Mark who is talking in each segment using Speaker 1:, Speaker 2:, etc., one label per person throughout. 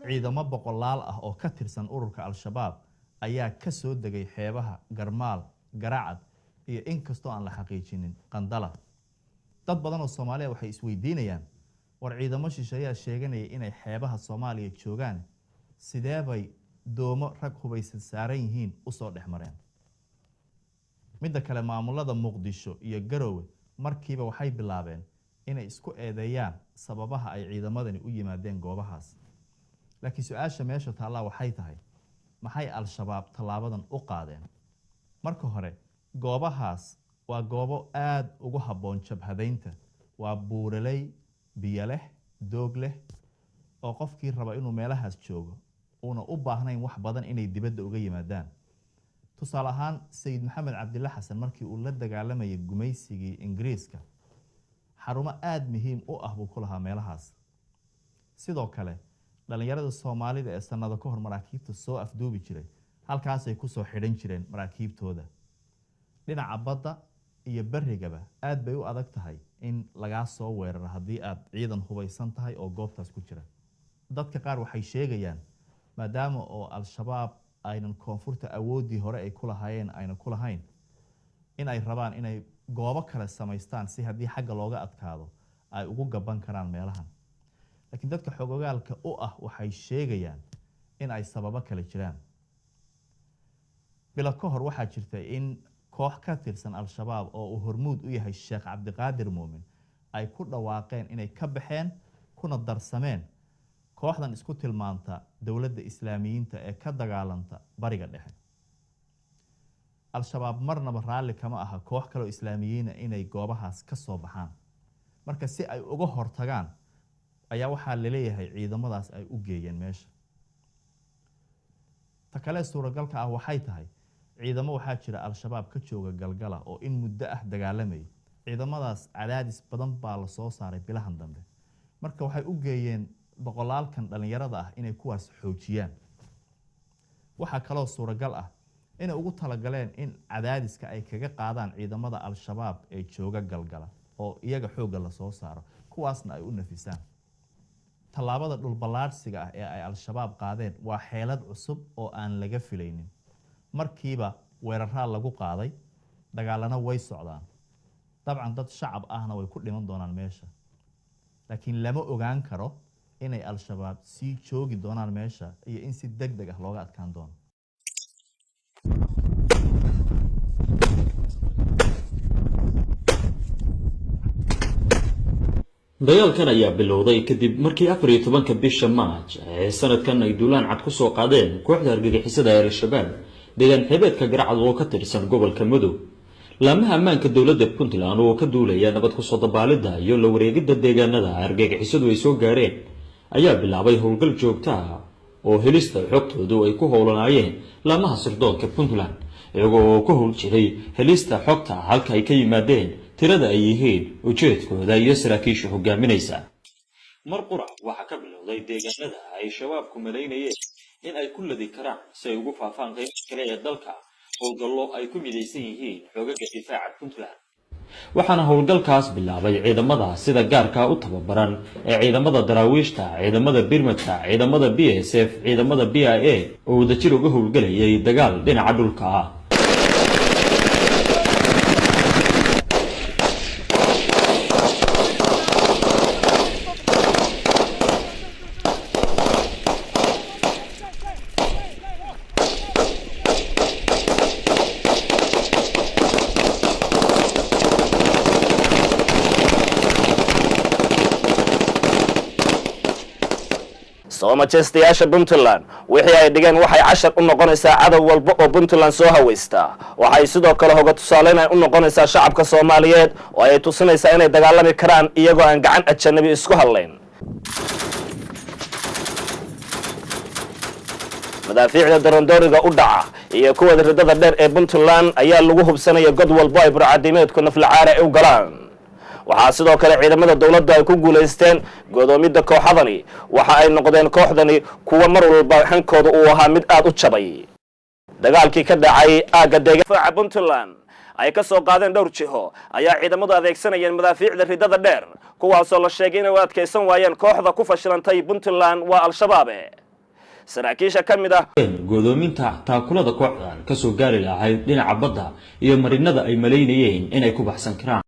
Speaker 1: Ciidamo boqolaal ah oo ka tirsan ururka Al-Shabaab ayaa ka soo degay xeebaha Garmaal, Garacad iyo, inkastoo aan la xaqiijinin, Qandala. Dad badan oo Soomaaliya waxay isweydiinayaan: war, ciidamo shisheeyaa sheeganaya inay xeebaha Soomaaliya joogaan, sidee bay doomo rag hubaysan saaran yihiin usoo dhex mareen? Midda kale, maamulada Muqdisho iyo Garowe markiiba waxay bilaabeen inay isku eedeeyaan sababaha ay ciidamadani u yimaadeen goobahaas. Laakiin su-aasha meesha taallaa waxay tahay: maxay Al-Shabaab tallaabadan u qaadeen? Marka hore, goobahaas waa goobo aada ugu habboon jabhadaynta. Waa buuraley, biyo leh, doog leh, oo qofkii raba inuu meelahaas joogo uuna u baahnayn wax badan inay dibadda uga yimaadaan. Tusaale ahaan, Sayid Maxamed Cabdille Xasan markii uu la dagaalamayay gumaysigii Ingiriiska, xarumo aada muhiim u ah buu ku lahaa meelahaas. Sidoo kale, dhalinyarada Soomaalida ee sanado ka hor maraakiibta soo afduubi jiray halkaasay kusoo xidhan jireen maraakiibtooda. Dhinaca badda iyo berrigaba aad bay u adag tahay in lagaa soo weeraro haddii aad ciidan hubaysan tahay oo goobtaas ku jira. Dadka qaar waxay sheegayaan, maadaama oo Al-Shabaab aynan koonfurta awooddii hore ay ku lahaayeen aynan ku lahayn, in ay rabaan inay goobo kale samaystaan si haddii xagga looga adkaado ay ugu gaban karaan meelahan. Laakiin dadka xogogaalka u ah waxay sheegayaan in ay sababo kale jiraan. Bilo ka hor waxaa jirta in koox ka tirsan Al-Shabaab oo uu hormuud u yahay Sheekh Cabdiqaadir Muumin ay ku dhawaaqeen inay ka baxeen kuna darsameen kooxdan isku tilmaanta Dowladda Islaamiyiinta ee ka dagaalanta Bariga Dhexe. Al-Shabaab marnaba raalli kama aha koox kaleo Islaamiyiina inay goobahaas ka soo baxaan. Marka si ay uga hortagaan ayaa waxaa laleeyahay ciidamadaas ay u geeyeen meesha. Ta kale suuragalka ah waxay tahay, ciidamo waxaa jira Al-Shabaab ka jooga Galgala oo in muddo ah dagaalamayay. Ciidamadaas cadaadis badan baa la soo saaray bilahan dambe. Marka waxay u geeyeen boqolaalkan dhallinyarada ah inay kuwaas xoojiyaan. Waxaa kaloo suuragal ah inay ugu talagaleen in cadaadiska ay kaga qaadaan ciidamada Al-Shabaab ee jooga Galgala oo iyaga xoogga lasoo saaro, kuwaasna ay u nafisaan. Tallaabada dhulballaadhsiga ah ee ay Al-Shabaab qaadeen waa xeelad cusub oo aan laga filaynin. Markiiba weeraraa lagu qaaday, dagaalana way socdaan. Dabcan dad shacab ahna way ku dhiman doonaan meesha, laakiin lama ogaan karo inay Al-Shabaab sii joogi doonaan meesha iyo in si deg deg ah looga adkaan doono.
Speaker 2: Dagaalkan ayaa bilowday kadib markii 14-ka bisha Maaj ee sanadkan ay duulaan cad kusoo qaadeen kooxda argagixisada ee Al-Shabaab deegaan xeebeedka Garcad oo ka tirsan gobolka Mudug. Laamaha ammaanka dowladda Puntland oo ka duulaya nabad kusoo dabaalidda iyo la wareegidda deegaanada argagixisadu ay soo gaareen ayaa bilaabay howlgal joogto ah oo helista xogtoodu ay ku howlanaayeen laamaha sirdoonka Puntland, iyagoo oo ka howl jiray helista xogta halka ay ka yimaadeen, tirada ay yihiin, ujeedkooda iyo saraakiisha hogaaminaysa. Mar qura waxaa ka bilowday deegaanada ay Shabaabku malaynayeen in ay ku ladi karaan si ay ugu faafaan qaybaha kale ee dalka howlgallo ay ku midaysan yihiin xoogaga difaaca Puntland, waxaana howlgalkaas bilaabay ciidamada sida gaarka u tababaran ee ciidamada daraawiishta, ciidamada birmadka, ciidamada BSF, ciidamada BIA oo wadajir uga howlgelayay dagaal dhinaca dhulka ah.
Speaker 3: Soo majeystayaasha Puntland wixii ay dhigeen waxay cashar u noqonaysaa cadow walba oo Puntland soo hawaysta. Waxay sidoo kale hoga tusaaleyn ay u noqonaysaa shacabka Soomaaliyeed oo ay tusinaysaa inay dagaalami karaan iyagoo aan gacan ajanabi isku hadlayn. Madaafiicda darandooriga u dhaca iyo kuwa ridada dheer ee Puntland ayaa lagu hubsanaya god walbo ay burcadimeedku naflacaara ay u galaan. Waxaa sidoo kale ciidamada dowladda ay ku guulaysteen godoomidda kooxadani. Waxa ay noqdeen kooxdani kuwa mar walba hankooda uu ahaa mid aada u jabay. Dagaalkii ka dhacay aagga deegaaca Puntland Ay ka soo qaadeen dhowr jiho ayaa ciidamadu adeegsanayeen madaafiicda ridada dheer, kuwaasoo la sheegay inay u adkaysan waayeen kooxda ku fashilantay Puntland, waa Al-Shabaabe. Saraakiisha ka mid ah
Speaker 2: Godoominta taakulada kooxdan kasoo gaari lahayd dhinaca badda iyo marinada ay malaynayeen inay ku baxsan karaan.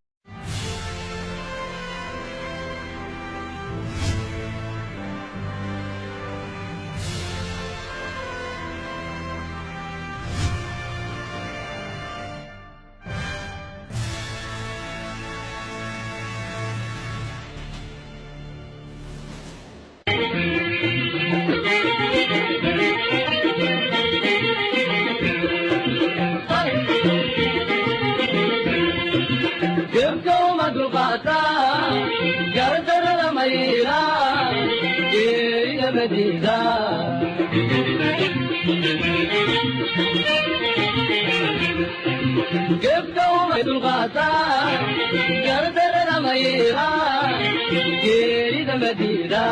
Speaker 4: Gebkowma dulqaataa, gardarada mayla, geerida madiida. Gebkowma dulqaataa, gardarada mayla, geerida madiida.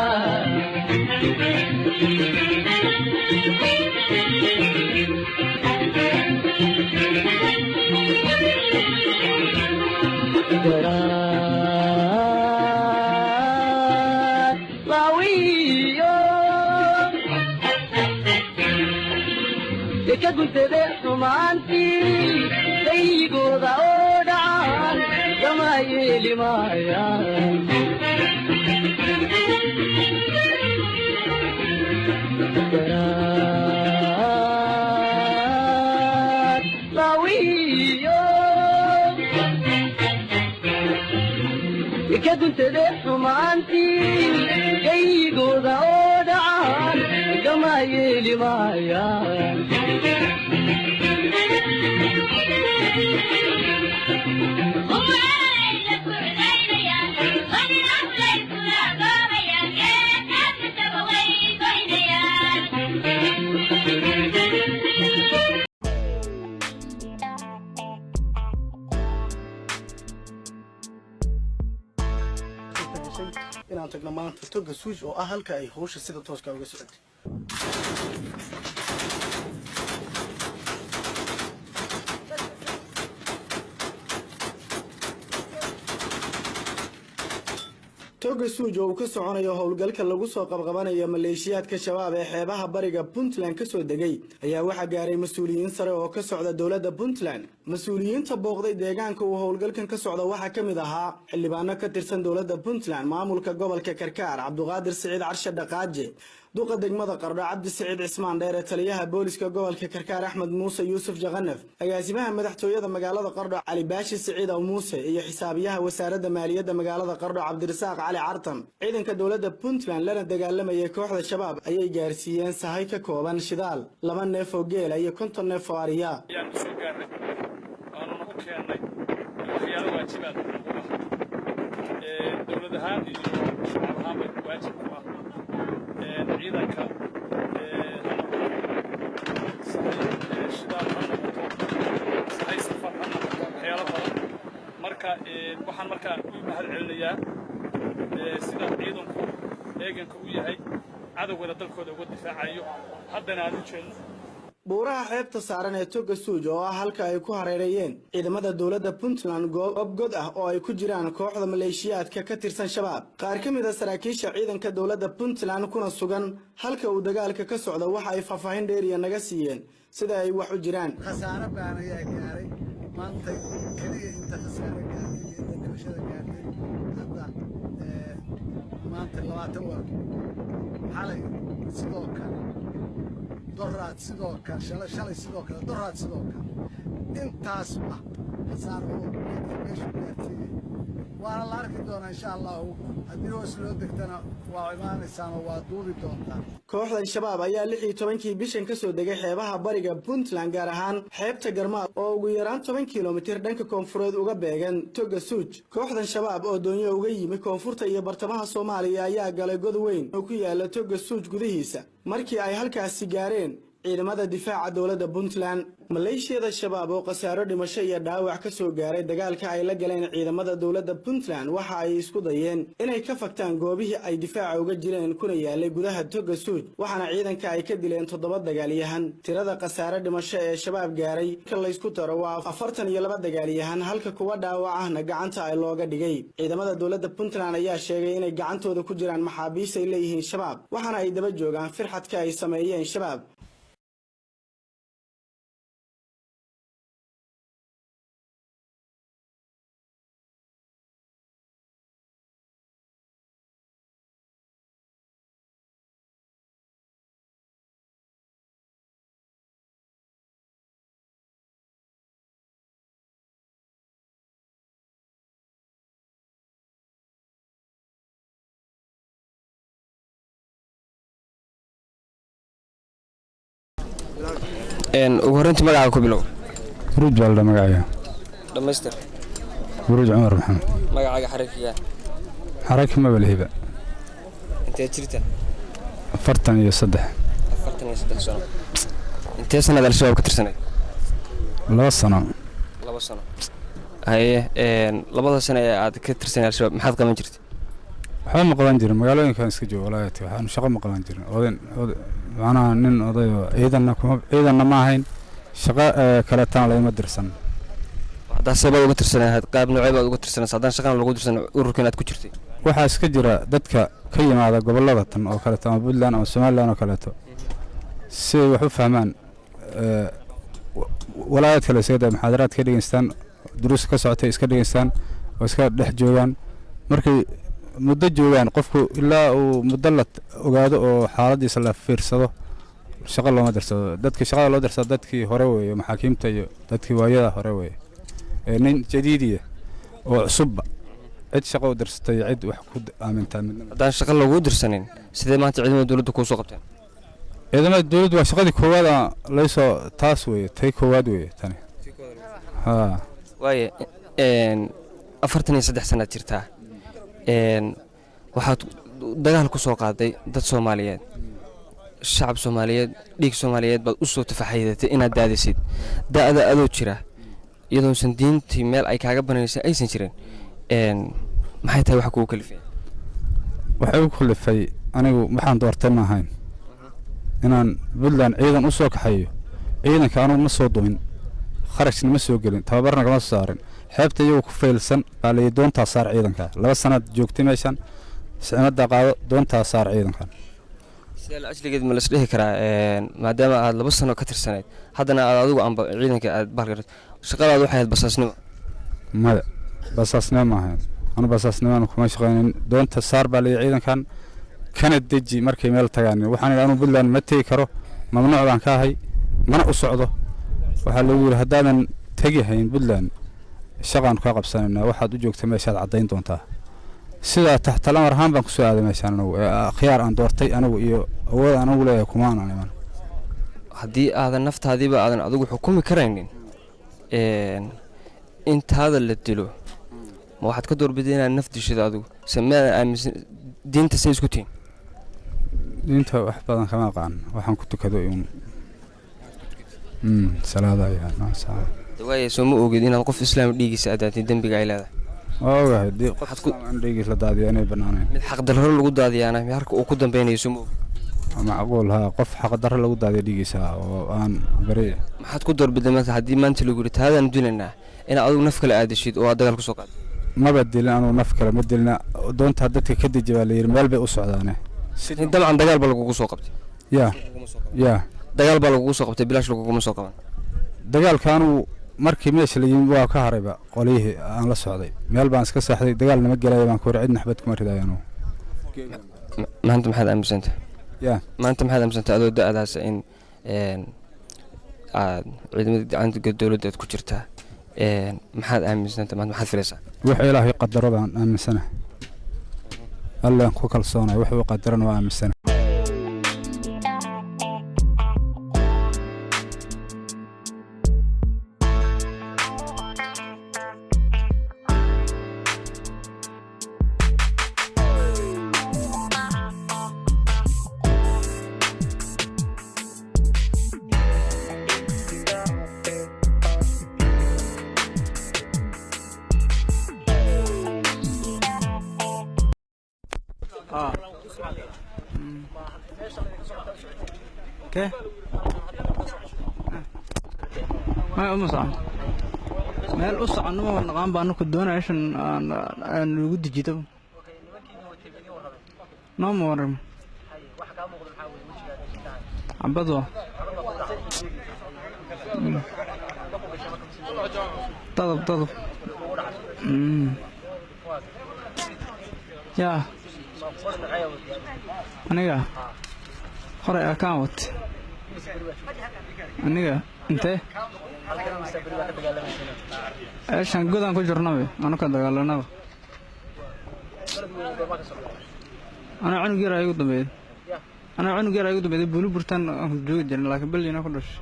Speaker 4: Garaad laawiyo ka guntade xumaantii dayigooda oo dhacan kama yeeli maayaan. Garaad laawiyo ka guntade xumaantii gaygooda oo dhacan kama yeeli maayaan.
Speaker 5: Suurtagashay inaan tagno maanta Toga Suuj oo ah halka ay howsha sida tooska uga socotay. Toga Suuj oo uu ka soconayo howlgalka lagu soo qabqabanayo maleeshiyaadka Shabaab ee xeebaha bariga Puntland kasoo degay ayaa waxaa gaaray mas-uuliyiin sare oo ka socda dowladda Puntland. Mas-uuliyiinta booqday deegaanka uu howlgalkan ka socda waxaa ka mid ahaa xildhibaano ka tirsan dowladda Puntland, maamulka gobolka Karkaar, Cabduqaadir Siciid Carshe Dhaqaaje, duqa degmada Qardho Cabdi Siciid Cismaan Dheere, taliyaha booliska gobolka Karkaar Axmed Muuse Yuusuf Jaqanaf, agaasimaha madaxtooyada magaalada Qardho Cali Baashi Siciid Aw Muuse iyo xisaabiyaha wasaaradda maaliyadda magaalada Qardho Cabdirasaaq Cali Cartan. Ciidanka dowladda Puntland lana dagaalamayay kooxda Shabaab ayay gaarsiiyeen sahay ka kooban shidaal, 2 neef oo geela iyo 50 neef oo ariya.
Speaker 6: Ayaanu soo gaarnay, waanuna u keennay waxyaalo waajibaad nagu ah, dowlad ahaan iyo shacab ahaanba waajib ku ah ciidanka, ha noqoto sahay shidaal, ha noqoto sahay safar, ha noqoto waxyaalo badan. Marka waxaan markaa u mahad celinayaa sida ciidanku eeganka u yahay, cadowgana dalkooda uga difaacayo, haddana aan u jeedno.
Speaker 5: Buuraha xeebta saaran ee Toga Suuj oo ah halka ay ku hareereeyeen ciidamada dowladda Puntland goob god ah oo ay ku jiraan kooxda maleeshiyaadka ka tirsan Shabaab. Qaar ka mid a saraakiisha ciidanka dowladda Puntland kuna sugan halka uu dagaalka ka socdo waxa ay faahfaahin dheeriya naga siiyeen sida ay wax u jiraan.
Speaker 7: Khasaare baan ayaa gaaray maanta keliya. Inta khasaare gaartay iyo inta dhimashada gaartay hadda maanta 20 waa, xalay sidoo kale, doraad sidoo kale, shalay, shalay sidoo kale, doraad sidoo kale. Intaasba khasaaro oo meeshu gaarsiiyey waana la arki doonaa, insha Allahu. Haddii hoos loo degtana waa imaanaysaan oo waa duubi doontaan.
Speaker 5: Kooxdan Shabaab ayaa 16-kii bishan kasoo degay xeebaha bariga Puntland, gaar ahaan xeebta Garmaal oo ugu yaraan 10 kilomitir dhanka koonfureed uga beegan Toga Suuj. Kooxdan Shabaab oo doonyo uga yimi koonfurta iyo bartamaha Soomaaliya ayaa galay god weyn oo ku yaala Toga Suuj gudihiisa. Markii ay halkaasi gaareen Ciidamada difaaca dowladda Puntland. Maleeshiyada Shabaab oo khasaaro dhimasho iyo dhaawac ka soo gaaray dagaalka ay la galeen ciidamada dowladda Puntland waxa ay isku dayeen inay ka fagtaan goobihii ay difaaca uga jireen kuna yaalay gudaha Toga Suuj, waxaana ciidanka ay ka dileen 7 dagaalyahan. Tirada khasaare dhimasho ee Shabaab gaaray ka laysku daro waa 42 dagaalyahan, halka kuwa dhaawac ahna gacanta ay looga dhigay. Ciidamada dowladda Puntland ayaa sheegay inay gacantooda ku jiraan maxaabiis ay leeyihiin Shabaab, waxaana ay daba joogaan firxadka ay sameeyeen Shabaab.
Speaker 8: Ugu horreyntii magacaaga ku bilow.
Speaker 9: Huruuj baa la magacaya.
Speaker 8: Dhammaystir.
Speaker 9: Huruuj Cumar Maxamed.
Speaker 8: Magacaaga xarakiga?
Speaker 9: Xaraki maba lihiba.
Speaker 8: Intee jirta?
Speaker 9: 43.
Speaker 8: 43 sano. Intee sanad Al-Shabaab ka tirsanayd?
Speaker 9: 2 sano.
Speaker 8: 2 sano. Haye, labada sano ee aad ka tirsanay Al-Shabaab maxaad qaban jirtay?
Speaker 9: Waxba ma qaban jirin, magaalooyinkan iska jooga walaayati, waxaanu shaqo ma qaban jirin. Oday macnaha nin odayoo ciidanna kuma ciidanna ma ahayn, shaqo kaleetana layma dirsan.
Speaker 8: Haddaa see baad uga tirsanayd? Qaab noocee baad uga tirsanaysa haddaan shaqana lagu dirsan ururka inaad ku jirtay?
Speaker 9: Waxaa iska jira dadka ka yimaada gobollada tan oo kaleeto ama Puntland ama Somaliland oo kaleeto, si ay wax u fahmaan walaayad kale isaga daa muxaadaraad ka dhegeystaan, duruus ka socotay iska dhegeystaan oo iska dhex joogaan. Markay muddo joogaan, qofku ilaa uu muddo la ogaado oo xaaladiisa la fiirsado, shaqo looma dirsado. Dadka shaqada loo dirsado dadkii hore weeye, maxaakiimta iyo dadkii waayada hore weeye. Nin jadiidiya oo cusubba cid shaqo u dirsatay iyo cid wax ku aamintaa midna.
Speaker 8: Haddaan shaqo lagu dirsanin, sidee maanta ciidamada dowladda kuu soo qabteen?
Speaker 9: Ciidamada dowladdu waa shaqadii koowaad aan laysoo taas weeye, tay koowaad weeye tani, haa.
Speaker 8: Waaye, 43 sanaad jirtaa, waxaad dagaal ku soo qaaday dad Soomaaliyeed, shacab Soomaaliyeed, dhiig Soomaaliyeed baad u soo tafaxaydatay inaad daadisid. Da'da adoo jira, iyadoonsan diintii meel ay kaaga banaysa aysan jirin, maxay tahay waxa kugu kalifay?
Speaker 9: Waxay u kalifay, anigu waxaan doortay ma ahayn inaan Puntland ciidan u soo kaxeeyo. Ciidanka anugu ma soo dumin, kharashna ma soo gelin, tababarna kama soo saarin. Xeebta iyagoo ku faylsan baa layi doontaa saar ciidanka. 2 sanaad joogtay meeshan, sicmadda qaado, doontaa saar ciidankan.
Speaker 8: Sidaa la ajligeed ma lasdhihi karaa, maadaama aad 2 sano ka tirsanayd, haddana aad adigu amba ciidanka aad bahalka shaqadaad waxay ahayd basaasnimo?
Speaker 9: Maya, basaasnimo ma ahayn. Anu basaasnimana kuma shaqaynin. Doonta saar baa layi ciidankan, kana deji markay meel tagaan. Waxaan idhi anu Puntland ma tegi karo, mamnuuc baan ka ahay, mana u socdo. Waxaa lagu yidhi haddaadan tegi hayn Puntland, shaqaan kaa qabsanaynaa, waxaad u joogta meeshaad caddayn doontaa. Sidaa taxtal amar ahaan baan kusoo aaday meeshaan anigu, khiyaar aan doortay anigu iyo awood aan anigu leeyahay kuma aanan iman.
Speaker 8: Haddii aadan naftaadiiba aadan adigu xukumi karaynin, intaada la dilo ma waxaad ka doorbiday inaad naf dishado adigu se maadan aaminsan diinta say isku tihiin?
Speaker 9: Diinta wax badan kama aqaan, waxaan ku tukado uun salaada ayaa.
Speaker 8: Waaya, soo ma ogid inaad qof islaam dhiigiisa adaatid dembiga ay leedahay?
Speaker 9: Waa ogahay dee, qof islaam in dhiigiis la daadiyo inay banaanayn.
Speaker 8: Mid xaqdarro lagu daadiyaana harka uu ku dambeynayo, soo ma ogid?
Speaker 9: Macquul, haa, qof xaqdarro lagu daadiyo dhiigiisa oo aan beri.
Speaker 8: Maxaad ku doorbiday marka haddii maanta lagu yidhi taadaan dilaynaa, inaad adigu naf kale aadashid oo aad dagaal kusoo qaadid?
Speaker 9: Maba dilin anugu, naf kale ma dilina. Doontaa dadka ka deji baa la yidhi, meel bay u socdaane.
Speaker 8: Dabcan dagaal baa lagugu soo qabtay.
Speaker 9: Ya.
Speaker 8: Dagaal baa lagugu soo qabtay, bilaash laguguma soo qaban.
Speaker 9: Dagaalka anugu markii meesha la yimi waa ka harayba qolyihii aan la socday, meel baan iska seexday. Dagaal nama gelaya baan ku yidhi, cidna xabad kuma ridayo anugu.
Speaker 8: Maanta maxaad aaminsantahay?
Speaker 9: Ya.
Speaker 8: Maanta maxaad aaminsantahay adoo da'daas in aad ciidamada gacanta dowladda aad ku jirtaa? Maxaad aaminsantahay maanta? Maxaad filaysaa?
Speaker 9: Wax Ilaahay qadaro baan aaminsanahay, Allaan ku kalsoonahay, wax uu qadarana waa aaminsanahay.
Speaker 10: Kee maya uma socon meel u soconno ma naqaan baa anaku doonaya shan aan lagu dejito nooma warramo xabad waa dadab dadab yaa aniga qoray akaan wat aniga intee meeshaan godaan ku jirnaba anu ka dagaalanaba anaa cunug yar igu dambeeyay anaa cunug yar igu dambeeyay bulu burtan aan joogi jirin laakiin balina ku dhashay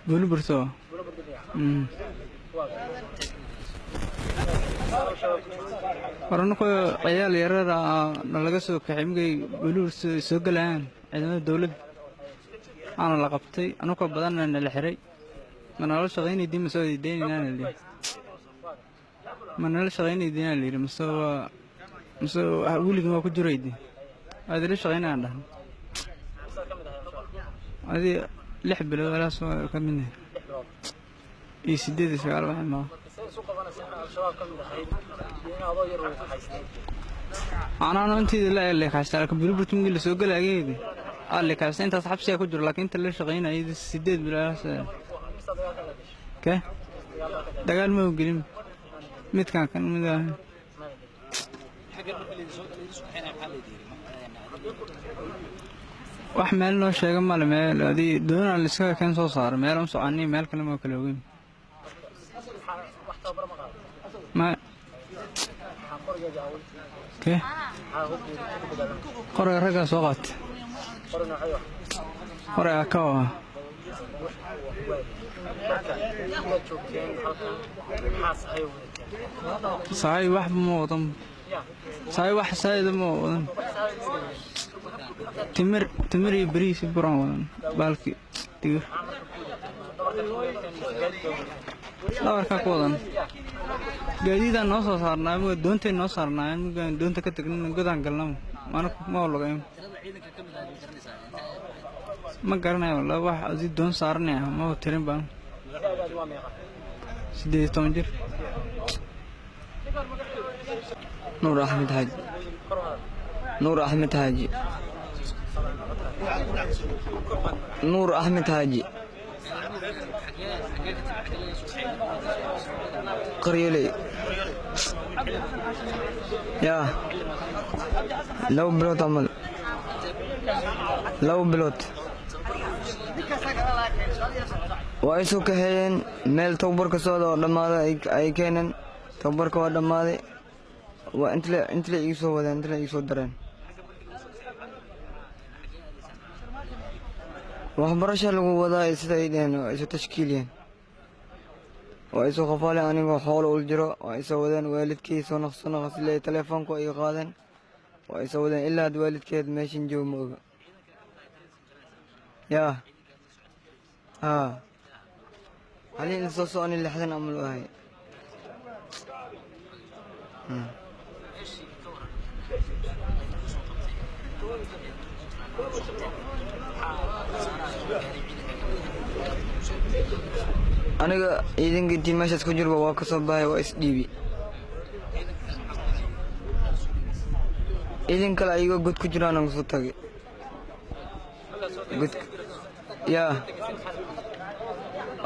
Speaker 10: bulu burto war anugu ciyaal yarar nalaga soo kaxay mugay bulu soo galayaan ciidamada dowladda aana la qabtay anugoo badanna nala xiray ma nala shaqaynaydiin mase waa deynaynaa la yidhi ma nala shaqaynaydiinaa la yidhi mase waa mase weligin waa ku jiraydi waa idinla shaqaynayaan dhahna adii 6 bilood alaas waa ka mid nahay iyo 8 iyo 9 waxay maa anaanu inteeda la leekaxsta laakiin buluburta mugii lasoo galaagaydi aa leekaxsta intaas xabsigaa ku jiro laakiin inta la shaqaynayay 8 bilood ke dagaal ma gelin midkaan kan mid ah wax meel noo sheega male meel adii doonaa laiskaga keen soo saaro meel u soconay meel kale ma kala ogeyn ma ke qorayga raggaa soo qaatay qorayga ka ah sahay waxba ma wadan sahay wax saayida ma wadan timir timir iyo bariis iyo buraan wadan baalki digir dhabarkaa ku wadan gaadiidaan noo soo saarnaa muga doontay noo saarnaa mugaan doonta ka tagnina godaan galnama ma lugayn ma garanayo walla wax adi doon saaranay ah maba tirin baan 18 jir.
Speaker 11: Nuur Axmed Xaaji. Nuur Axmed Xaaji. Nuur Axmed Xaaji. Qaryoley. Yaa 2 bilood camal 2 bilood waa isu kaxeeyeen meel tababarka socda oo dhammaaday ay keeneen tababarka waa dhammaaday waa intle igu soo wadeen intle igu soo dareen waxbarasha lagu wadaa sida ay dheheen waa isu tashkiiliyeen waa isu qafaaleen anigoo xoolo ul jiro waa isoo wadeen waalidkii soo naqso naqsilay telefoonku ay qaadeen waa isoo wadeen ilaa had waalidkeed meeshan joogo ma oga yaa haa halin soo soconi 60 camal u ahay. Aniga ciidanka intii meeshaas ku jirba waa ka soo baxay waa isdhiibi ciidan kale ayagoo god ku jiraan aan kusoo tagay god yaa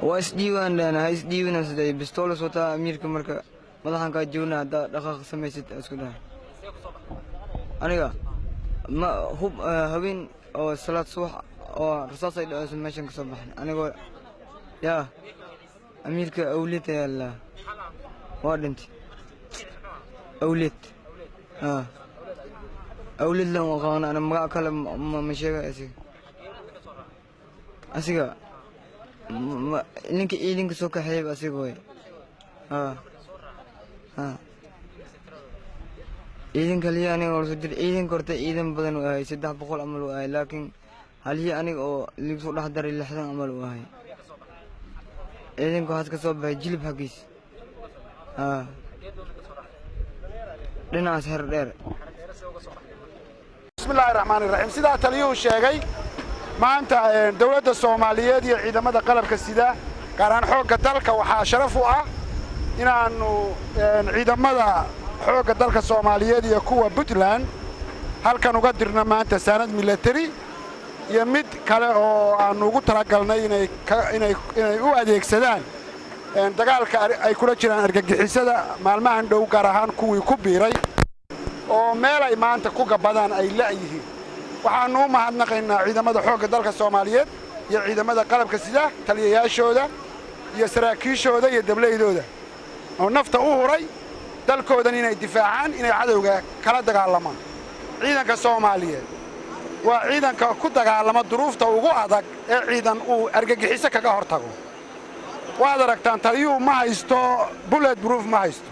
Speaker 11: waa isdhiibaan dhahna ha isdhiibina siday bistoolas wataa amiirka marka madaxan kaa joogna haddaa dhaqaaq samaysid isku dhahay aniga ma hub habeen oo salaad subax oo rasaas ay dhaceyso meeshan kasoo baxan anigoo yaa amiirka awlid ayaa la waa dhintay awlid haa awlid lan aqaano ana magac kale ma sheegay asiga asiga ninka ciidanka soo kaxeeyaba asiga way haa haa ciidanka haliya aniga oo lasoo jira ciidanka horta ciidan badan u ahay 300 camal u ahay laakiin haliya aniga oo ligu soo dhex daray 60 camal u ahay ciidanka waxaas ka soo baxay jilib xaggiis haa Dhinacaas Xer Dheer.
Speaker 12: Bismillahi raxmaani raxiim. Sidaa taliyuhu sheegay, maanta dowladda Soomaaliyeed iyo ciidamada qalabka sida, gaar ahaan xoogga dalka, waxaa sharaf u ah inaannu ciidamada xoogga dalka Soomaaliyeed iyo kuwa Puntland halkan uga dirno maanta saanad milatari iyo mid kale oo aannu ugu talagalnay inay u adeegsadaan dagaalka ay kula jiraan argagixisada maalmahan dhow, gaar ahaan kuwii ku biiray oo meel ay maanta ku gabbadaan ay la'yihiin. Waxaannu u mahadnaqaynaa ciidamada xoogga dalka Soomaaliyeed iyo ciidamada qalabka sida, taliyayaashooda iyo saraakiishooda iyo dablaydooda oo nafta u huray dalkoodan inay difaacaan, inay cadowga kala dagaalamaan. Ciidanka Soomaaliyeed waa ciidanka ku dagaalama duruufta ugu adag ee ciidan uu argagixiso kaga hor tago. Waad aragtaan, taliyuhu ma haysto bullet proof, ma haysto.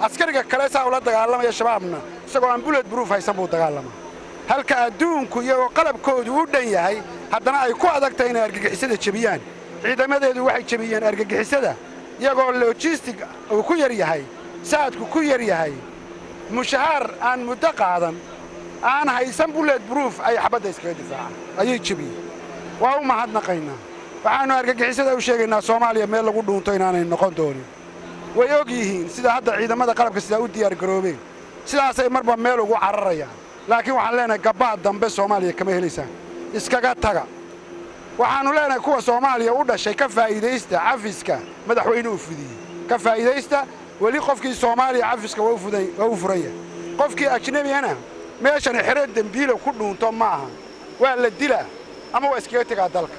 Speaker 12: Askariga kale saa ula dagaalamaya Shabaabna isagoo aan bullet proof haysan buu dagaalamaa, halka adduunku iyagoo qalabkoodu u dhan yahay haddana ay ku adag tahay inay argagixisada jebiyaan. Ciidamadeedu waxay jebiyeen argagixisada iyagoo logistic uu ku yar yahay, saadku ku yar yahay, mushahaar aan muddo qaadan, aan haysan bullet proof ay xabadda iskaga difaacaan ayay jebiyeen. Waa u mahadnaqaynaa. Waxaannu argagixisada u sheegaynaa Soomaaliya meel lagu dhuunto inaanay noqon doonin. Way og yihiin sida hadda ciidamada qalabka sidaa u diyaargaroobeen, sidaasay marba meel ugu cararayaan, laakiin waxaan leenahay gabbaha dambe Soomaaliya kama helaysaan, iskaga taga. Waxaannu leenahay kuwa Soomaaliya u dhashay, ka faa'iidaysta cafiska madaxweyne u fidiyey, ka faa'iidaysta. Weli qofkii Soomaaliya cafiska waa u furan yahay. Qofkii ajnebigana meeshani xero dembiilo ku dhuunto ma aha, waa la dilaa ama waa iskaga tegaa dalka.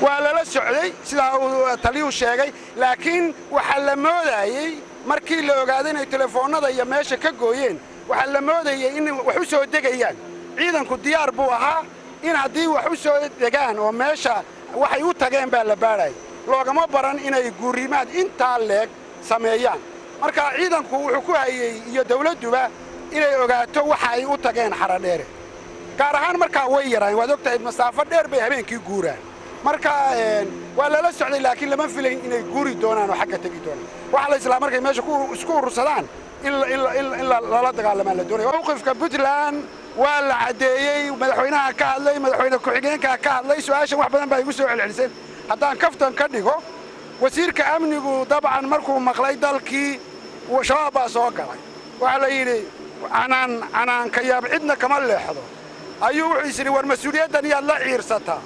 Speaker 12: Waa lala socday sidaa uu taliyuhu sheegay, laakiin waxaa la moodaayey markii la ogaaday inay telefoonnada iyo meesha ka gooyeen, waxaa la moodayey in wax u soo degayaan. Ciidanku diyaar buu ahaa in haddii wax u soo degaan oo meesha waxay u tageen baa la baadhayay. Loogama baran inay guurimaad intaa leeg sameeyaan. Marka ciidanku wuxuu ku hayey iyo dawladduba inay ogaato waxa ay u tageen Xaradheere, gaar ahaan markaa way yaraan. Waad og tahay, masaafo dheer bay habeenkii guuraan. Marka waa lala socday, laakiin lama filayn inay guuri doonaan oo xagga tegi doonaan. Waxaa la islaa markay meesha isku urursadaan in lala dagaalamaan la doonaya. Mowqifka Puntland waa la caddeeyey, madaxweynaha ka hadlay, madaxweyne ku-xigeenka ka hadlay. Su'aashan wax badan baa igu soo celceliseen. Haddaan kaftan ka dhigo, wasiirka amnigu dabcan markuu maqlay dalkii Shabaab baa soo galay, waxaa la yidhi canaan canaanka yaab cidna kama leexdo, ayuu wuxuu is yidhi, war mas-uuliyaddan iyaad la ciirsataa?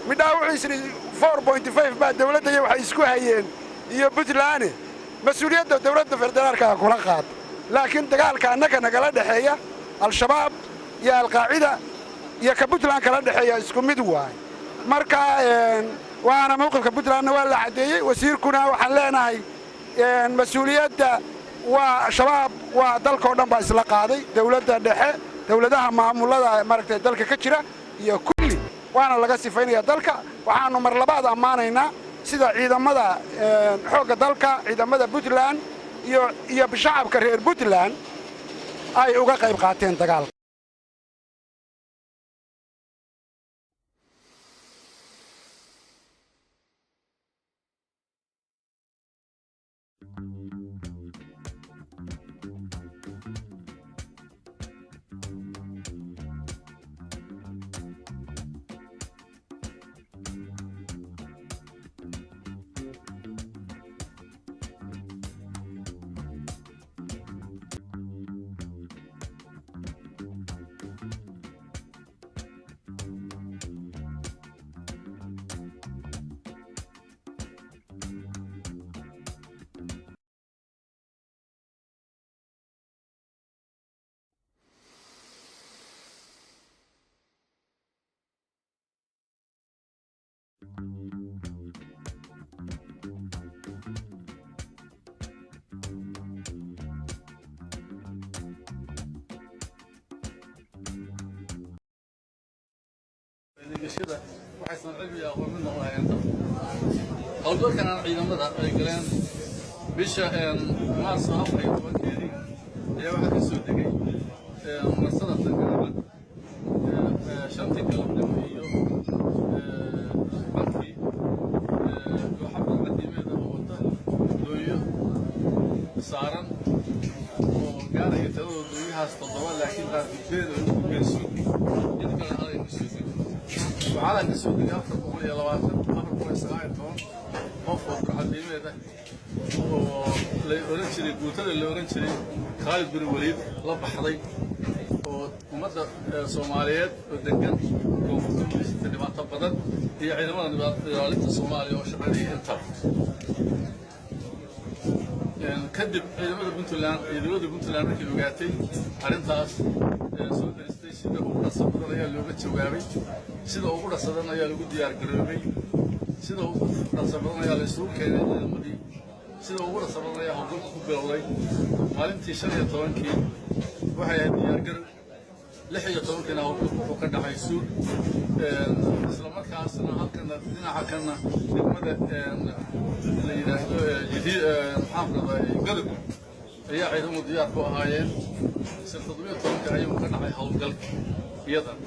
Speaker 12: Midhaha wuxuu is yidhi 4.5 baa dawladda iyo waxay isku hayeen iyo Puntland, mas-uuliyadda dawladda federaalka kula qaata. Laakiin dagaalka annaga nagala dhexeeya Al-Shabaab iyo Alqaacida iyo ka Puntland kala dhexeeya isku mid waay. Marka waana mowqifka Puntlandna waa la caddeeyey. Wasiirkuna waxaan leenahay mas-uuliyadda waa Shabaab waa dalkao dhan baa isla qaaday, dawladda dhexe, dawladaha maamulada maaragtay dalka ka jira iyo kulli, waana laga sifaynaya dalka. Waxaannu mar labaad ammaanaynaa sida ciidamada xoogga dalka, ciidamada Puntland iyo shacabka reer Puntland ay uga qayb qaateen dagaalka.
Speaker 13: Adeegashada waxaysan cilmi aqoon midna u lahayn. Howlgalkan aan ciidamada ay galeen bisha Maarso 14-keedii ayaa waxaa ka soo degay marsada Tangaracad 5-tii galabnimo iyo barkii kooxa burcadiimeeda oo wata dooyo saaran oo gaaraya tiradooda. 7, laakiin qaar gudbeen oo u gudbeen Suug, inta kalena halay ka soo degay. Waxaa ka soo degay 420, 419 qof oo burcadiimeed ah oo la oran jiray guutada la oran jiray Khaalid bin Waliid la baxday, oo ummadda Soomaaliyeed oo degan koonfurta u geysatay dhibaato badan iyo ciidamada ilaalinta Soomaaliya oo shaqaynaya intaba. Kadib ciidamada Puntland iyo dowladda Puntland markay ogaatay arrintaas soo daristay, sida ugu dhaqso badan ayaa looga jawaabay, sida ugu dhaqsadan ayaa lagu diyaar garoobay, sida ugu dhaqso badan ayaa la isugu keenay ciidamadii, sida ugu dhaqso badan ayaa howlgalka ku bilowday. Maalintii 15-kii waxay ahayd diyaargarow, 16-kiina howlgalku wuxuu ka dhacay Suug. Isla markaasna halkana dhinaca kana degmada la yidhaahdo maxaan ku rahdaa Godob ayaa ciidamadu diyaar ku ahaayeen. Isla 17-ka ayuu ka dhacay howlgalka. Iyadan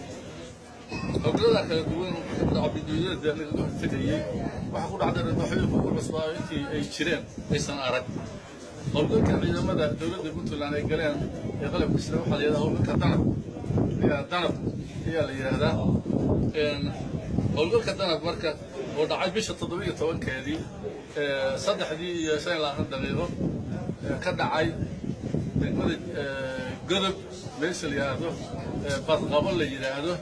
Speaker 13: howlgallada kala duwan burcadiimeedda lagaga hortegayey waxaa ku dhacday dharbaaxooyin ku cusbaa intii ay jireen aysan arag. Howlgalka ciidamada dowladda Puntland ay galeen ee qalabka sida waxaa la yidhahdaa howlgalka Danab ayaa, Danab ayaa la yidhaahdaa. Howlgalka Danab marka oo dhacay bisha 17-keedii, 3:25 ka dhacay degmada Godob, meesha la yidhaahdo Badqabo la yidhaahdo,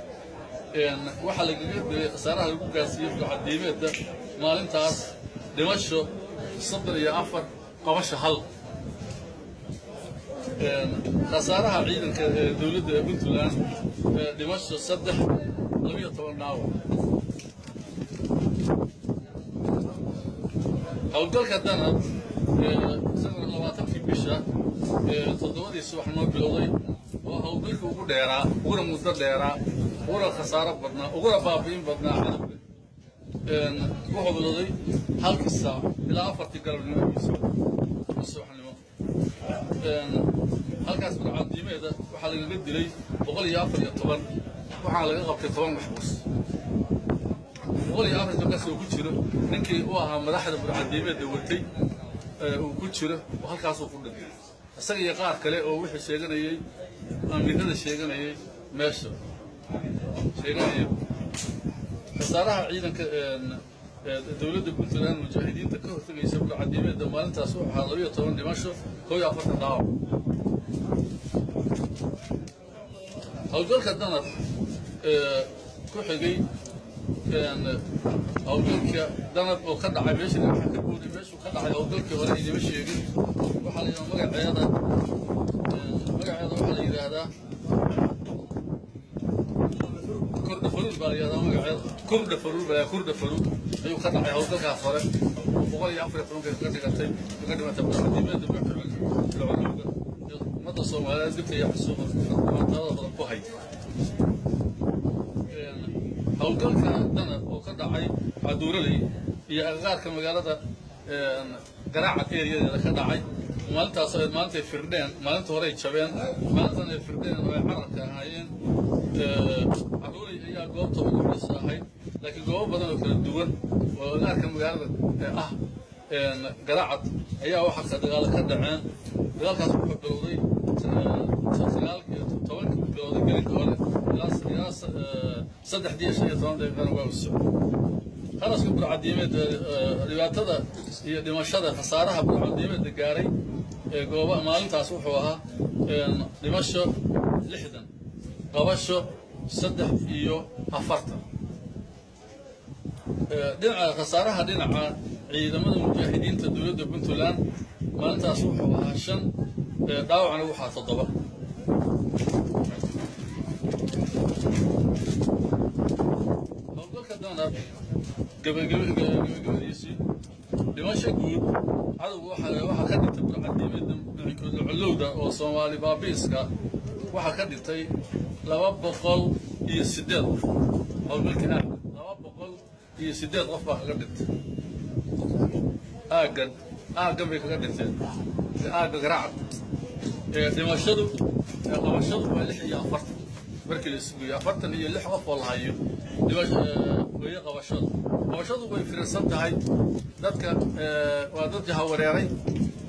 Speaker 13: waxaa lagaga dilay, khasaaraha lagu gaarsiiyey burcadiimeedda maalintaas dhimasho 34, qabasho 1. Khasaaraha ciidanka dowladda ee Puntland dhimasho 3, 12 dhaawac. Howlgalka Danab isaguna 20-kii bisha 7-dii subaxnimo bilowday oo howlgalkii ugu dheeraa, uguna muddo dheeraa, uguna khasaaro badnaa, uguna baabi'in badnaa cadowga, wuxuu bilowday halkii saac ilaa 4-tii galabnimo ayuu socday subaxnimo. Halkaas burcadiimeeda waxaa lagaga dilay 114, waxaana laga qabtay 10 maxbuus. 114-kaas oo ku jiro ninkii u ahaa madaxda burcadiimeedda watay uu ku jiro oo halkaasuu ku dhintay, isaga iyo qaar kale oo wixii sheeganayey amiirada sheeganayay meesha sheeganaya. Khasaaraha ciidanka dowladda Puntland mujaahidiinta ka hortegaysa burcadiimeedda maalintaas wuxuu ahaa 12 dhimasho, 41 dhaawac. Howlgalka Danab ku xigay, howlgalka Danab oo ka dhacay meesha waxaa ka guuray meeshuu ka dhacay howlgalkii hore inama sheegin. Waxaa la yidhahdaa magaceeda waxaa la yidhaahdaa Kordha Faruur baa la yidhahdaa magaceeda, Kordha Faruur baa, Kordha Faruur ayuu ka dhacay howlgalkaas hore oo 114-ka kaga dhigatay, kaga dhimatay burcadiimeedda bilcolowga ummadda Soomaaliyeed dhibka iyo xasuuqa dhibaatada badan ku hay. Howlgalka Danab oo ka dhacay Caduuraley iyo agagaarka magaalada Garaacad eriyadeeda ka dhacay maalintaas oo maalintay firdheen, maalinta hore ay jabeen, maalintan ay firdheen oo ay cararka ahaayeen, Caruurey ayaa goobta ugu culus ahayd, laakiin goobo badan oo kala duwan oo agagaarka magaalada ah Garaacad ayaa waxaa dagaalo ka dhaceen. Dagaalkaas wuxuu bilowday 9-kii bilowday gelinka hore ilaa 3:15 waa u socday. Kharashka burcadiimeed, dhibaatada iyo dhimashada, khasaaraha burcadiimeedda gaaray ee gooba maalintaas wuxuu ahaa dhimasho 60, qabasho 43. Dhinaca khasaaraha dhinaca ciidamada mujaahidiinta dowladda Puntland maalintaas wuxuu ahaa 5, dhaawacna waxaa 7. Howlgalka Danab gabagabadiisii dhimasho guud cadowga waxaa ka dhintay burcadiimeedda dhicinkooda colowda oo Soomaali baabiiska waxaa ka dhintay 208 qof. Howlgalka aagga 208 qof baa kaga dhintay aaggan, aaggan bay kaga dhinteen aagga Garaacad. Dhimashadu, qabashadu waa 46 markii la isugu geeyo, 46 qof oo la hayo weeye qabashadu. Qabashadu way firirsan tahay, dadka waa dad jahawareeray,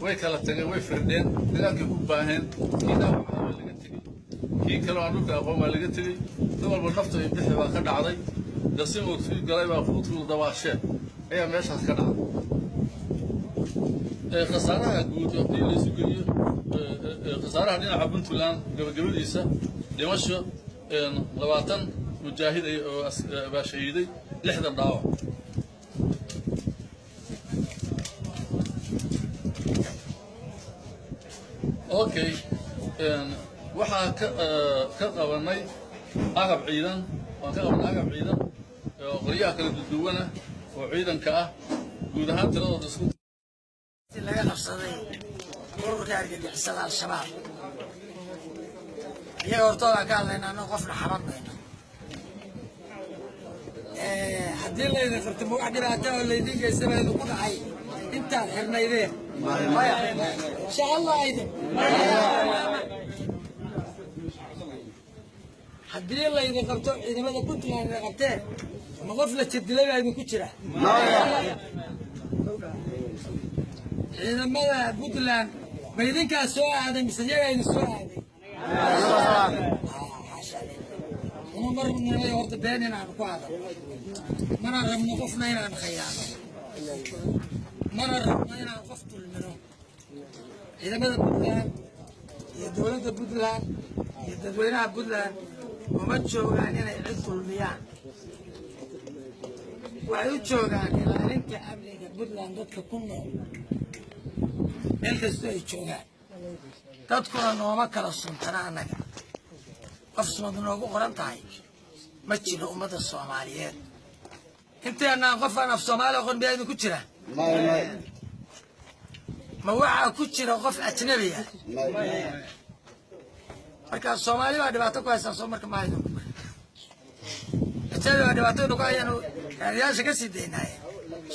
Speaker 13: way kala tageen, way firdheen, dagaalkay ku baaheen, kii dhaawaca waa laga tegey. Kii kale aan dhulka aqoon baa laga tegey. Nin walba nafta iyo bixi baa ka dhacday. Dasimoo kii galay baa fuudkuu dabaasheen ayaa meeshaas ka dhacday. Khasaaraha guud haddii la isu geeyo, khasaaraha dhinaca Puntland gabagabadiisa, dhimasho 20 mujaahid oo baa shahiiday, 60 dhaawac. Okay, waxaa ka qabanay agab ciidan, waan ka qabanay agab ciidan oo qoryaha kala duwana oo ciidanka ah, guud ahaan tiradooda isku
Speaker 14: laga qabsaday ururka argagixisada Al-Shabaab. Iyaga hortooda ka hadlayna, annago qofna xaban mayno. Haddii laydin qabto, ma wax dhibaato oo laydin geysta baa idinku dhacay intaad xirnaydeen? Maya, insha Allah idin. Haddii laydin qabto, ciidamada Puntland ay qabteen, ma qof la jirdilay baa idinku jira? Ciidamada Puntland ma idinkaa soo aaday mise iyagaa idin soo aaday? Uma mar rabnay horta been inaan ku hadalno, mana rabno qofna inaan khayaano, mana rabno inaan qof dulmino. Ciidamada Puntland iyo dowladda Puntland iyo dadweynaha Puntland uma joogaan inay cid dulmiyaan. Waxay u joogaan ilaalinta amniga Puntland, dadka ku nool meel kastoo ay joogaan. Dadkuna nooma kala suntana annaga, qof sumad noogu qoran tahay ma jiro. Ummadda Soomaaliyeed inteenaan qof aan af Soomaali aqoon miyaa idinku jira? Ma waxaa ku jira qof ajnabi ah? Marka Soomaali baa dhibaato ku haystaan soo marka maaha idinku ajnabi baa dhibaato idinku hayaan raadiyaasha ka sii daynaaye.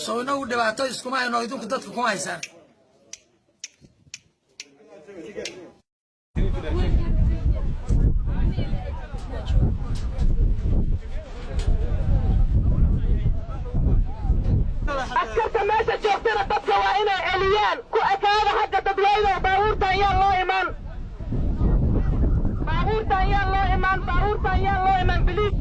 Speaker 14: Soo inagu dhibaato iskuma hayno, idinku dadka kuma haysaan.
Speaker 4: Askarta meesha joogtana dadka waa inay celiyaan. Ku ekaada xagga dadweyne. Baabuurta ayaan loo imaan, baabuurta ayaan loo imaan, baabuurta ayaan loo imaan, please.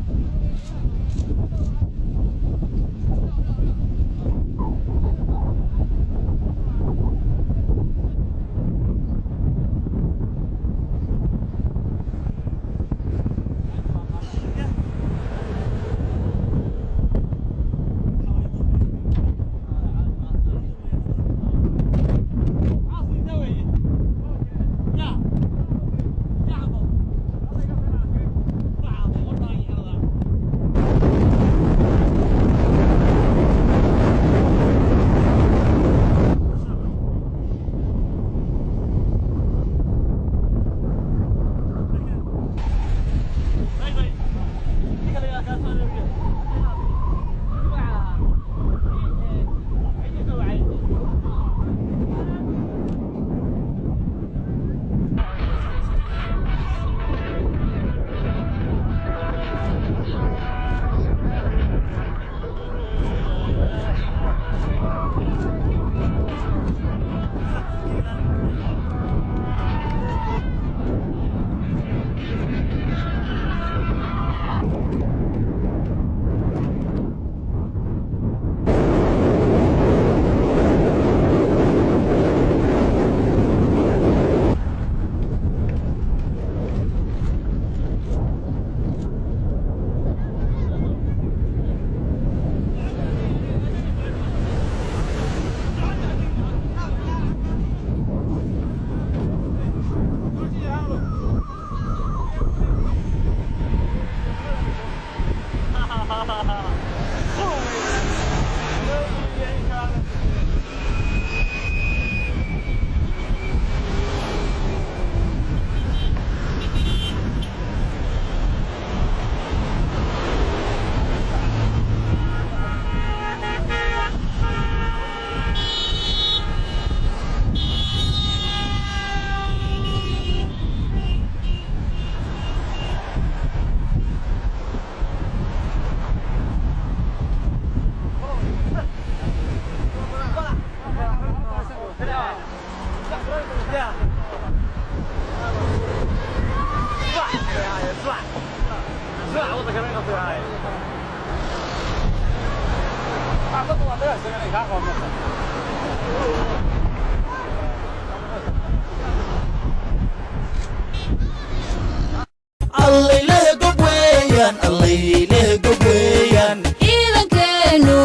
Speaker 15: Ciidankeenu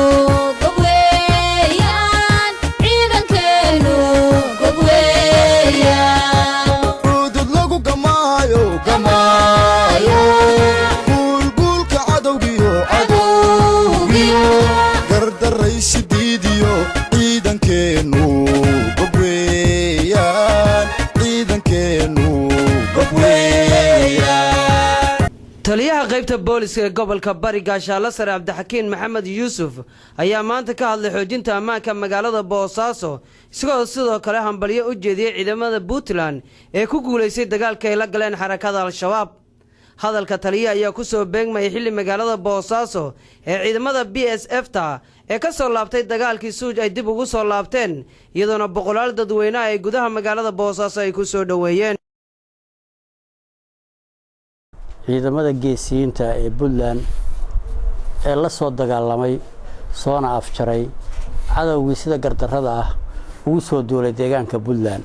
Speaker 15: gob weeyaan, ciidankeenu gob weeyaan.
Speaker 16: Udud lagu gamaayo gamaayo, guulguulka cadowgiyo cadowgiyo, gardaraysi diidiyo, ciidankeennu gob weeyaan, ciidankeennu gob weeyaan.
Speaker 17: Taliyaha qaybta booliska ee gobolka Bari, Gaashaanle Sare Cabdixakiin Maxamed Yuusuf, ayaa maanta ka hadlay xoojinta ammaanka magaalada Boosaaso, isagoo sidoo kale hambalyo u jeediyey ciidamada Puntland ee ku guulaystay dagaalka ay la galeen xarakada Al-Shabaab. Hadalka taliya ayaa ku soo beegmayay xilli magaalada Boosaaso ee ciidamada BSF ta ee ka soo laabtay dagaalkii Suuj ay dib ugu soo laabteen, iyadoona boqolaal dadweyneha ay gudaha magaalada Boosaaso ay ku soo dhoweeyeen.
Speaker 18: Ciidamada geesiyiinta ee Puntland ee la soo dagaalamay soona afjaray cadowgii sida gardarrada ah ugu soo duulay deegaanka Puntland,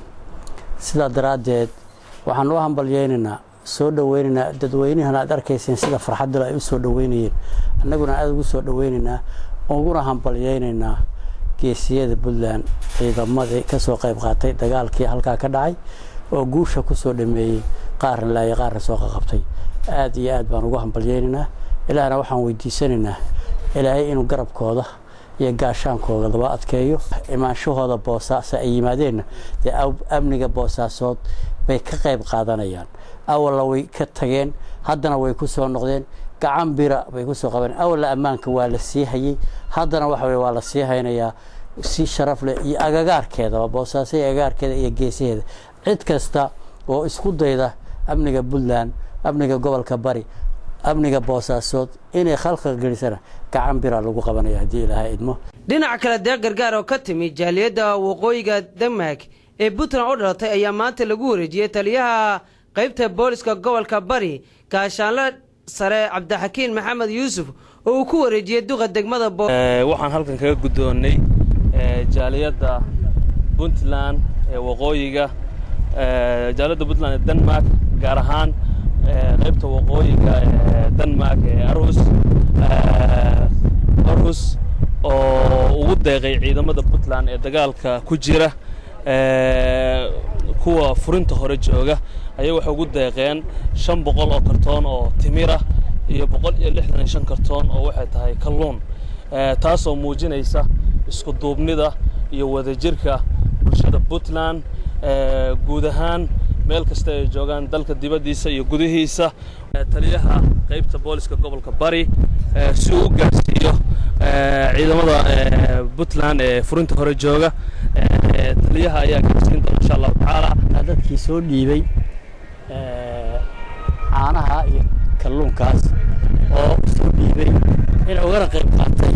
Speaker 18: sidaa daraaddeed waxaan u hambalyeynaynaa, soo dhoweynaynaa dadweynahana aad arkayseen sida farxaddale ay u soo dhoweynayeen, annaguna aada ugu soo dhoweynaynaa, uguna hambalyeynaynaa geesiyada Puntland, ciidamadii ka soo qayb qaatay dagaalkii halkaa ka dhacay oo guusha ku soo dhameeyey, qaarna laayay, qaarna soo qaqabtay. Aad iyo aad baan ugu hambalyeynaynaa. Ilaahna waxaan weydiisanaynaa Ilaahay inuu garabkooda iyo gaashaankooda laba adkeeyo. Imaanshahooda Boosaaso ay yimaadeenna dee amniga Boosaasood bay ka qayb qaadanayaan. Awalna way ka tageen, haddana way ku soo noqdeen, gacan bira bay ku soo qabeen. Awalna ammaanka waa la sii hayey, haddana waxa weye waa la sii haynayaa si sharaf leh, iyo agagaarkeedaba, Boosaaso iyo agagaarkeeda iyo geesaheeda. Cid kasta oo isku dayda amniga Puntland, amniga gobolka Bari, amniga Boosaasood inay khalkhal gelisana, gacan bira lagu qabanaya haddii Ilaahay idmo.
Speaker 17: Dhinaca kale, deeq gargaar oo ka timi jaaliyadda waqooyiga Denmark ee Puntland u dhalatay ayaa maanta lagu wareejiyey taliyaha qaybta booliska gobolka Bari, Gaashaanle Sare Cabdixakiin Maxamed Yuusuf, oo uu ku wareejiyey duqa degmada.
Speaker 19: Waxaan halkan kaga guddoonnay jaaliyadda Puntland ee waqooyiga, jaaliyadda Puntland ee Denmark, gaar ahaan qaybta waqooyiga ee Denmark ee Aarhus, oo ugu deeqay ciidamada Puntland ee dagaalka ku jira, kuwa furinta hore jooga. Ayay waxay ugu deeqeen 500 oo kartoon oo timira iyo 165 kartoon oo waxay tahay kalluun, taasoo muujinaysa isku duubnida iyo wadajirka bulshada Puntland guud ahaan meel kasta ay joogaan, dalka dibaddiisa iyo gudihiisa. Taliyaha qaybta booliska gobolka Bari si uu u gaarsiiyo ciidamada Puntland ee furinta hore jooga, taliyaha ayaa gaarsiin doona insha Allahu tacaala.
Speaker 18: Dadkii soo dhiibay caanaha iyo kalluunkaas oo soo dhiibay inay ugana qayb qaatay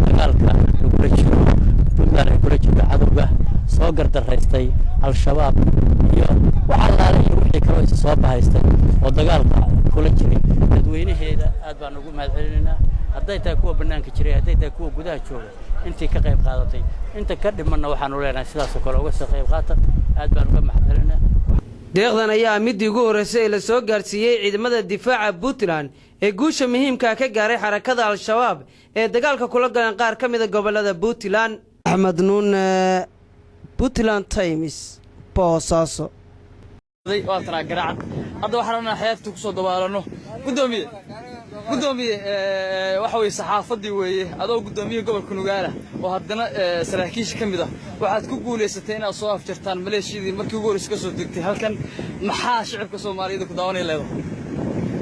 Speaker 18: dagaalka lagula jiro Puntland ay kula jirto cadowga soo gardaraystay Al-Shabaab iyo wax allaale iyo wixii kaloo isa soo bahaystay oo dagaalka kula jiray dadweynaheeda. Aad baan ugu mahad celinaynaa, hadday tahay kuwa bannaanka jiray, hadday tahay kuwa gudaha jooga, intii ka qayb qaadatay. Inta ka dhimanna waxaanu leenahay sidaasoo kale uga soo qayb qaata. Aad baan uga mahad celinaa.
Speaker 17: Deeqdan ayaa midii ugu horreysay ee la soo gaarsiiyey ciidamada difaaca Puntland ee guusha muhiimka ka gaaray xarakada Al-Shabaab ee dagaalka kula galeen qaar ka mida gobolada Puntland. Axmed Nuune, Puntland Times, Boosaaso.
Speaker 20: Waa tanaa Garacad. Hadda waxaan rabnaa xeebta kusoo dabaalano. Gudoomiye, gudoomiye, waxa weye saxaafaddii weeye. Adoo guddoomiye gobolka Nugaala oo haddana saraakiisha ka mid ah, waxaad ku guulaysatay inaad soo afjartaan maleeshiyadii markii ugu horreysa ka soo degtay halkan. Maxaa shicibka Soomaaliyeed ku daawanaya leedahay?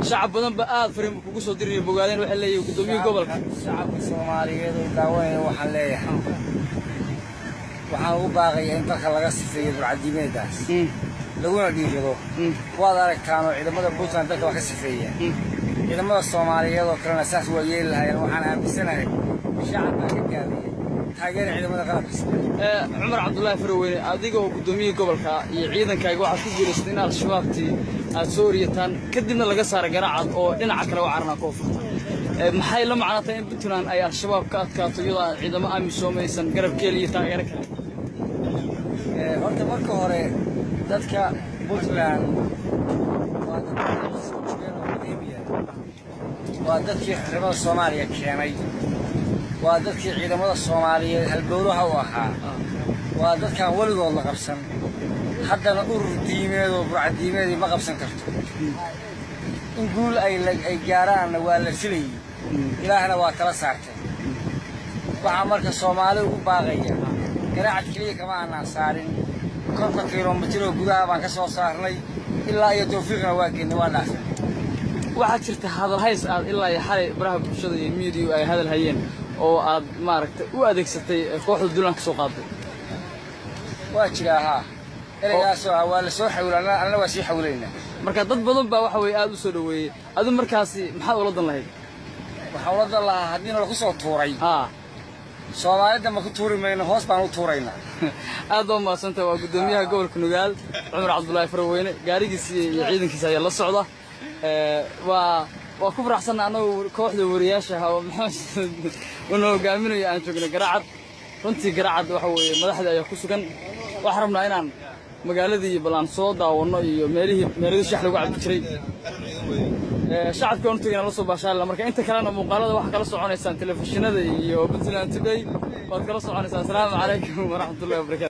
Speaker 20: Shacab badan ba aad fariin kugu soo diraya, bogaadeen, waxay leeyihiin guddoomiye gobolka.
Speaker 21: Shacabka Soomaaliyeed oo daawanaya waxaan leeyahay, waxaan ugu baaqayaa in dalka laga sifeeyo burcadiimeedaas laguna dhiirado. Waad aragtaanoo ciidamada Puntland dalka waa ka sifeeya, ciidamada Soomaaliyeed oo kalena saas waa yeeli lahayeen. Waxaan aaminsanahay shacabkaa ka gaabiyey taageera ciidamada qalabka sida.
Speaker 20: Cumar Cabdullaahi Faraweyne, adiga oo guddoomiyihii gobolka iyo ciidankaaga waxaad ku guulaysatay in Al-Shabaabtii Aad soo oriyataan, kadibna laga saara Garacad oo dhinaca kale u cararnaa koonfurta. Maxay la macno tahay in Puntland ay Al-Shabaab ka adkaato iyadoo aan ciidamo AMISOM aysan garab ka heliyo taageero kale?
Speaker 21: Horta marka hore dadka Puntland waa dad soo jireen oo qadiimiya, waa dadkii xornimada Soomaaliya keenay, waa dadkii ciidamada Soomaaliyeed halbowlaha u ahaa, waa dadkaan weligood la qabsan. Haddana urur diimeed oo burcadiimeedii ma qabsan karto. In guul ay gaaraanna waa la filayey, Ilaahna waa tala saartay. Waxaa marka Soomaali ugu baaqaya, Garaacad keliya kama aanaan saarin, 50 kilomitir oo gudaha baan ka soo saarnay, ilaa iyo Tawfiiqna waa geennay, waa dhaafay.
Speaker 20: Waxaa jirta hadal hays aad ilaa iyo xalay baraha bulshada iyo miidiyu ay hadal hayeen oo aad maaragtay u adeegsatay kooxda duulaan ka soo qaaday.
Speaker 21: Waa jiraa haa, ereygaasoo ah waa la soo xawila, anna waa sii xawlaynaa.
Speaker 20: Marka dad badan baa waxa weye aad u soo dhoweeyey. Adu markaasi maxaad ula dan lahayd?
Speaker 21: Waxaan ula dan lahaa haddiina lagu soo tuuray, Soomaalida ma ku tuuri mayno, hoos baan u tuuraynaa.
Speaker 20: Aad baa umahadsantahay. Waa guddoomiyaha gobolka Nugaal, Cumar Cabdullaahi Farweyne. Gaarigiisi iyo ciidankiisa ayaa la socda. Waa ku faraxsanna annagu kooxda wariyaasha ah oo Maxamed uuna hogaaminayo aan joogno Garacad. Runtii Garacad waxa weeye madaxdii ayaa ku sugan. Waxaan rabnaa inaan magaaladii bal aan soo daawanno iyo meelihii meeladii shax lagu cabbi jiray. Shacabka aan u tagayna la soo baashaalina. Marka inta kalena muuqaalada waxaa kala soconaysaan telefishinada iyo Puntland Today waad kala soconaysaan. Asalaamu calaykum waraxmatullahi wabarakatu.